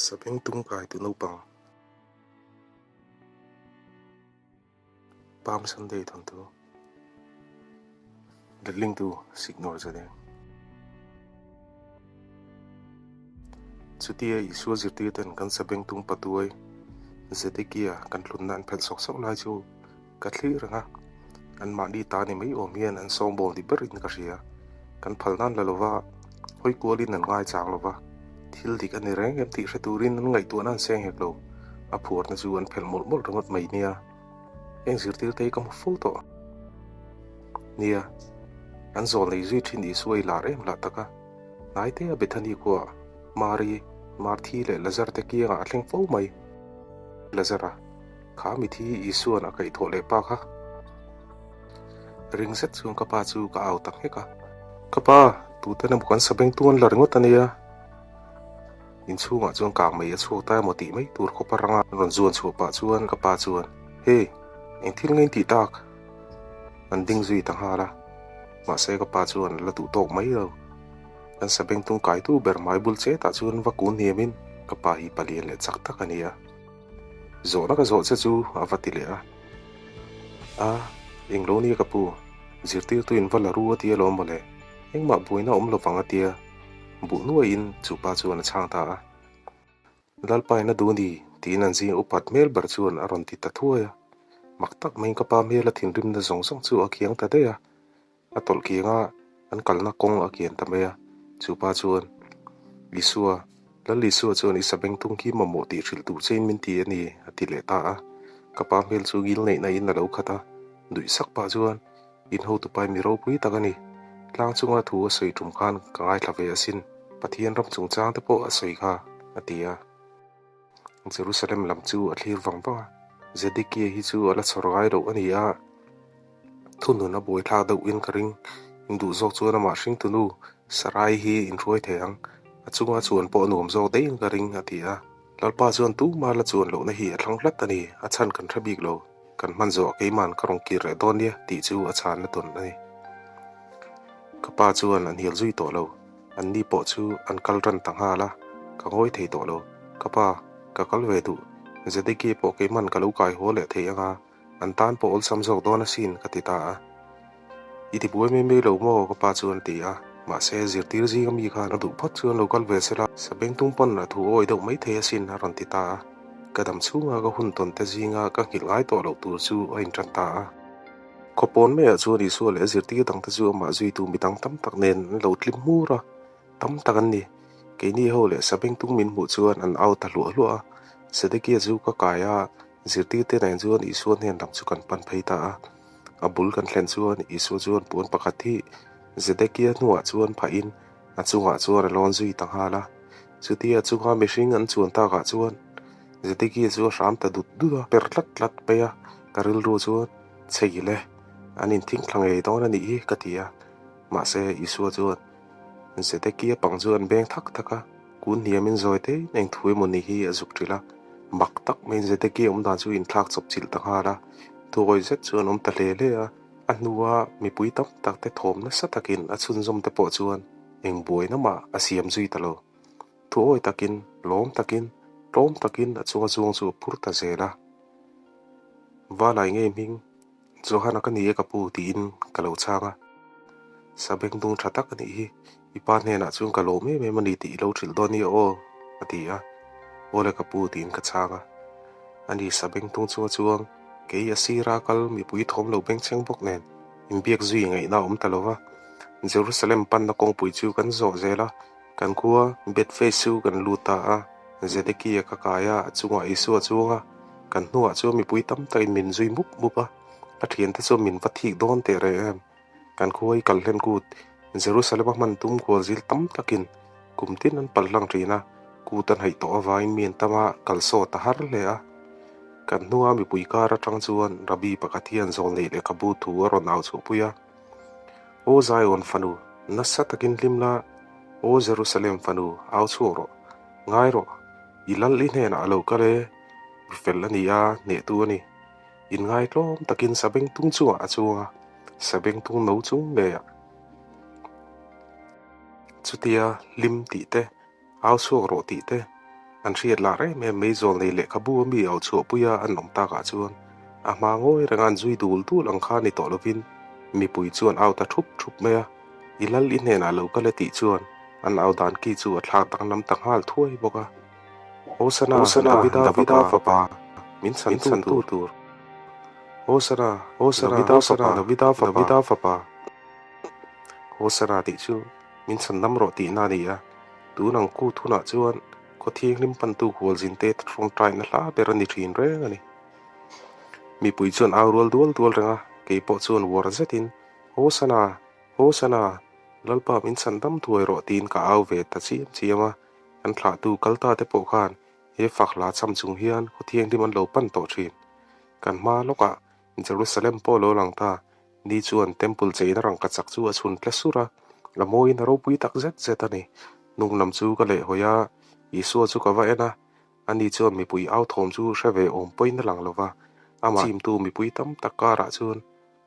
Sabengtung kaitu naupang Palm Sunday thawnthu Letlingtu Signor Zadeng Chutia Isua zirtirten kan Sabengtung patuai Zedekia kan hlunna an phelh sawk sawk lai chu ka thlir reng a, anmahni ta ni mai awm hian an sawngbawl ni berin ka hria. Kan phal nan la lova, hawi kualin an ngai chang lova, thil dik a ni reng em tih hre turin an ngaihtuahna an seng hek lo. A phuarna chu an phelh mawlh mawlh ringawt mai nia. Heng zirtirte hi ka hmu fo tawh. Nia, an zawl nei zui thin Isua i lar em lah tak a. Hnaite a Bethany khuaah Mari, Marthi leh Lazar te kiangah a thleng fo mai. Lazara. Kha mithi Isua'n a kaihthawh leh pa kha. Ring zet chuan ka pa chu ka au ta nghek a. Ka pa, tuten emaw kan sabengtu an la ringawt a nia. Inchhungah chuan kang mai a chhuak ta emaw tih mai tur khawpa ranga rawn zuan chhuah pah chuan ka pa chuan, Hey, eng thil nge in tih tak? An ding zui ta nghal a. Mahse ka pa chuan la duh tawk mai lo. Kan sabengtung kaitu ber mai bul chetah chuan va kun hniamin ka pa hi palian leh chak tak a ni a. Zawhna ka zawh che chu a va ti leh a. A, englo nia ka pu, zirtirtu in va la ru a tia lawm mawle, engmah buaina awm lovang a tia, buh nuaiin chu pa chuan a chhang ta a. Lalpa in a duh ni, tiin an zing upat hmel ber chuan a rawn ti ta thuai a. Mak tak maiin ka pa hmel a thinrimna zawng zawng chu a khiang ta daih a. A tawlh kianga an kalna kawng a kian ta mai a, chu pa chuan, Isua, Lal Isua chuan i sabengtung khi mamawh tih hrilh tur chein min ti a ni, a ti leh ta a. Ka pa hmel chu ngil neihna in a lo khat a, nuih sak pah chuan, In hotupai mi ropui tak a ni. Tlang chunga thu a sawi tum khan ka ngaithla ve asin, Pathian ram chungchang te pawh a sawi kha, a ti a. Jerusalem lam chu a thlir vang vang a, Zedekia hi chu a la chhawr ngai loh a ni a. Thunun a buaithlak deuh in ka ring. In duh zawk chuan amah hringtunu Sarai hi in hruai thei ang. A chunga chuan pawh a nuam zawk daih in ka ring, a ti a. Lalpa chuan tumah la chuan lohna hi a thlang hlat a ni, a chhan kan hre bik lo. Kan hman zawh keiman ka rawn kir leh dawn nia tih chu a chhanna tawn a ni. Ka pa chuan a hnial zui tawh lo. An ni pawh chu an kal ran ta nghal a, ka ngawi thei tawh lo. Ka pa, ka kal ve duh. Zedeki pawh keiman ka lo kai haw leh thei anga. An tan pawh awlsam zawk dawn asin ka ti ta a. I ti buai mai mai lo maw ka pa chuan a ti a. Mahse zirtir zinga mi khan a duh phawt chuan lo kal ve sela Sabengtung pawn a thu awi deuh mai thei asin a rawn ti ta a. Ka dam chhunga ka hun tawn te zinga ka nghilh ngai tawh loh tur chu a intan ta a. Khawpawn maiah chuan Isua leh a zirtir dangte chu amah zuitu midang tam tak nen an lo tlim hmur a, tam tak an ni. Keini ho leh Sabengtung min hmuh chuan an au ta hluah hluah a. Sedekia chu ka kai a. Zirtirte nen chuan Isua hnen lam chu kan pan phei ta a. A bul kan thlen chuan Isua chuan puan pakhat hi Zedekia hnuah chuan phahin a chungah chuan a lawn zui ta nghal a. Chutia a chunga mihring an chuan takah chuan Zedekia chu a hram ta dut dut a, per tlat tlat mai a. Ka rilru chuan, Chei le, an inthingthla ngei dawn a nih hi, ka ti a. Mahse, Isua chuan Zedekia pang chu an beng thak thak a. Kun hniamin zawi te eng thu emaw ni hi a zuk ṭilh a, mak tak maiin Zedekia awm dan chu inthlak chawp chilh ta nghal a, thuawi zet chu an awm ta hle hle a, a hnua mipui tam tak te thawm nasa takin a chhunzawm te pawh chuan eng buaina mah a siam zui ta lo. Thuawi takin, lawm takin, tlawm takin a chunga zuang chu a phur ta zel a. Valai ngei hming. Johanna ka ni e ka pu tiin ka lo chhang a, Sabengtung tha tak a nih hi, i pa hnenah chuan ka lawm em em a ni tih i lo hrilh dawn nia aw a ti a, Aw le ka pu tiin ka chhang a, ani Sabengtung chunga chuang kei a sira kal mipui thawm lo bengchheng bawk nen inbiak zui ngaihna a awm ta lo va, Jerusalem panna kawngpui chu kan zawh zel a, kan khua Bethphage chu kan lut ta a, Zedekia ka kai a, a chungah Isua chuang a. Kan hnuah chuan mipui tam takin min zui mup mup a, a thiante chuan min va thik dawn teh reh em. Kan khuai kal hlen kut Jerusalem a hman tum khualzil tam takin kum tin an pal hlang thin a, kut an haih tawh avangin mi an tam a, kal sawt a har hle a. Kan hnua mipui kar atang chuan Rabbi pakhat hian zawl neih lehkhabu thu a rawn au chhuahpui a, Aw Zion fanu, nasa takin hlim la, Aw Jerusalem fanu, au chhuak rawh, ngai rawh, i lal i hnenah a lo kal e. Mi fel a ni a, hnehtu a ni. Inngai tlawm takin sabengtung chungah a chuang a, sabengtung no chung ngeiah. Chutia hlim tih te, au chhuak rawh tih te, An hriat lar em em mai zawl nei lehkhabu a mi au chhuahpuia an awm takah chuan a hma ngawi renga an zui dul dul ang kha ni tawh lovin mipui chuan au ta thup thup mai a, I lal i hnenah lo kal e tih chuan an au dan ki chu a thlak danglam ta nghal thuai bawk a. Hosana, Davida fapa, min chhantu tur. Hosana, Davida fapa, Davida fapa. Hosana tih chu min chhandam rawh tihna a ni a, tun ang kut hunah chuan khaw thianghlim pantu hualzinte tawngtaina hla ber a ni thin reng a ni. Mipui chuan au rual dual dual reng a, kei pawh chuan uar zetin, Hosana! Hosana! Lalpa min chhandam thuai rawh tiin ka au ve ta chiam chiam a, kan thlahtu kalta te pawh khan he fak hla cham chung hian khaw thianghlim an lo pan tawh thin. Kan hma lawkah Jerusalem pawh lo lang ta, Ni chuan Temple cheina rangka chak chu a chhun tle sur a, a mawiin a ropui tak zet zet a ni. Hnung lam chu ka lehhawi a, Isua chu ka va en a, ani chuan mipui au thawm chu hre ve awm pawhin a lang lo va, amah chimtu mipui tam tak karah chuan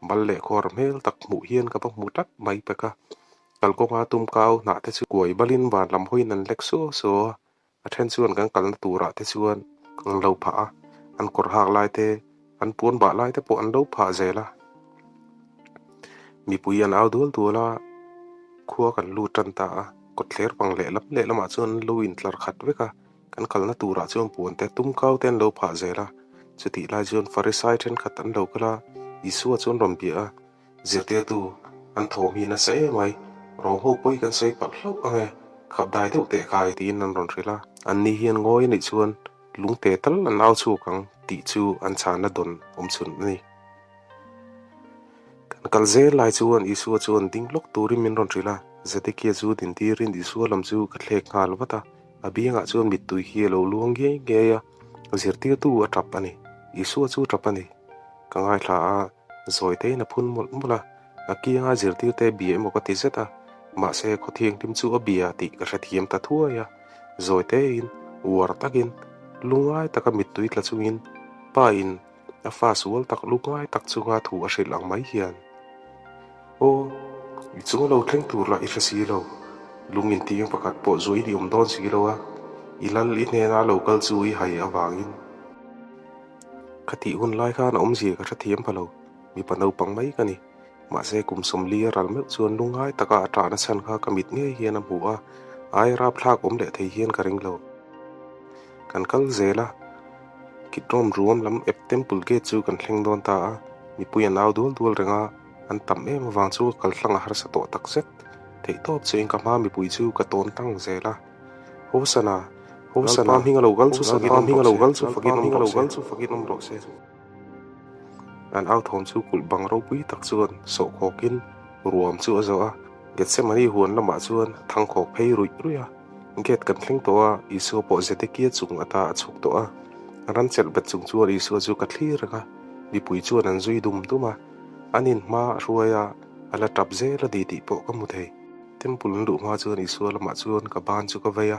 bal leh khuar hmel tak hmuh hian ka va hmu tlat mai pek a. Kalkawnga tumkau hnah te chu kuai balin van lam hawiin an lek suau suau a, A then chuan kan kalna turah te chuan an lo phah a, an kawr hak lai te, an puan bah lai te pawh an lo phah zel a. Mipui an au dual dual a, khua kan lut tan ta a, kawtthler pang lehlam lehlamah chuan an lo intlar khat vek a, kan kalna turah chuan puan te tum kau te an lo phah zel a. Chutih lai chuan Farisai thenkhat an lo kal a, Isua chuan rawn bia a. Zirtirtu, An thawm hi nasa em mai, rawng ho pawi kan sawi palh hlauh ang e, khap dai deuh teh kai tiin an rawn hrilh a. Anni hian ngawi a nih chuan lungte tal an au chhuak ang tih chu an chhanna dawn awm chhun a ni. Kan kal zel lai chuan Isua chuan ding lawk turin min rawn hrilh a, Zedekia chu din tirin Isua lam chu ka thlek nghal vat a, a biangah chuan mittui hi a lo luang ngei ngei a, zirtirtu a tap a ni, Isua chu tap a ni. Ka ngaithla a. Zawi tein a phun mawlh mawlh a, a kianga zirtirte bia emaw ka ti zet a, mahse khaw thianghlim chu a bia tih ka hrethiam ta thuai a. Zawi tein, uar takin, lungai taka mittui tla chungin pa in a fa sual tak lungai tak chunga thu a hrilh ang mai hian, Aw, i chunga lo thleng tur lah i hre si lo, lung intiang pakhat pawh zuain i awm dawn si lo a, i lal i hnena lo kal chu i hai avangin. Ka tih hun lai khan a awmzia ka hrethiam pha lo, mipa naupang mai ka ni. Mahse kum 40 a ral meuh chuan lungngai taka a ṭahna chhan kha ka mit ngei hian a hmu a, ai rapthlak awm leh thei hian ka ring lo. Kan kal zel a, Kidron ruam lam ep Temple Gate chu kan thleng dawn ta a, mipui an au dual dual reng a, an tam em avang chu ka kal hlang a harsa tawh takzet. Theihtawp chiah in ka hma mipui chu ka tawn tang zel a. Hosana, Hosana, Lalpa hming a lo kal chu fakin awm rawh se, Lalpa hming a lo kal chu fakin awm rawh se. An au thawm chu kulh bang ropui tak chuan sawhkhawkin ruam chu a zawh a, Gethsemane huan lamah chuan a thangkhawk phei ruih ruih a. Gate kan thleng tawh a, Isua pawh Zedekia chung ata a chhuk tawh a. Ran chelh bet chung chuan Isua chu ka thlir reng a, mipui chuan an zui dum dum a. An inhma a hruai a, a la tap zel a ni tih pawh ka hmu thei. Temple an luh hma chuan Isua lamah chuan ka ban chu ka vei a,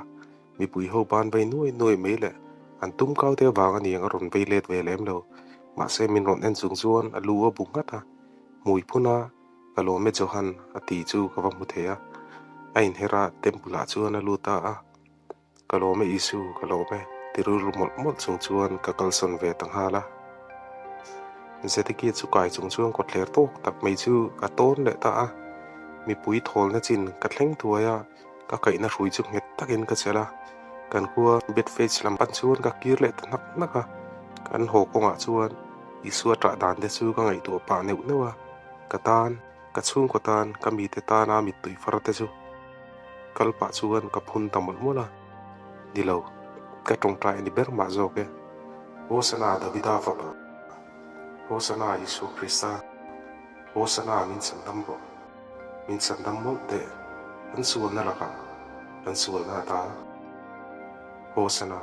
mipui ho ban vei nuai nuai mai leh an tum kau te avang a niang a rawn vei let ve lem lo. Mahse min rawn en chung chuan a lu a bu nghat a, hmui phun a, ka lawm e Johan a ti chu ka va hmu thei a, a inher a temple ah chuan a lut ta a. Ka lawm e Isu, ka lawm e, ti rilru mawlh mawlh chung chuan ka kalsawn ve ta nghal a. Zedekia chu kai chung chuan kawtthler tawk tak mai chu ka tawn leh ta a. Mipui thawlna chin ka thleng thuai a, ka kaihna hrui chu nghet takin ka chelh a. Kan khua Bethphage lam pan chuan ka kir leh ta hnak hnak a. Kan haw kawngah chuan Isua ṭah dan te chu ka ngaihtuah pah neuh neuh a, ka tan, ka chhungkaw tan, ka mite tana mittui far te chu. Kal pah chuan ka phun ta mawlh mawlh a, Ni lo, ka tawngtai a ni ber mah zawk e. Hosana Davida fapa, Hosana Isua Krista, Hosana min chhandam rawh, min chhandam mawlh teh, kan sualna lakah, kan sualna ata. Hosana.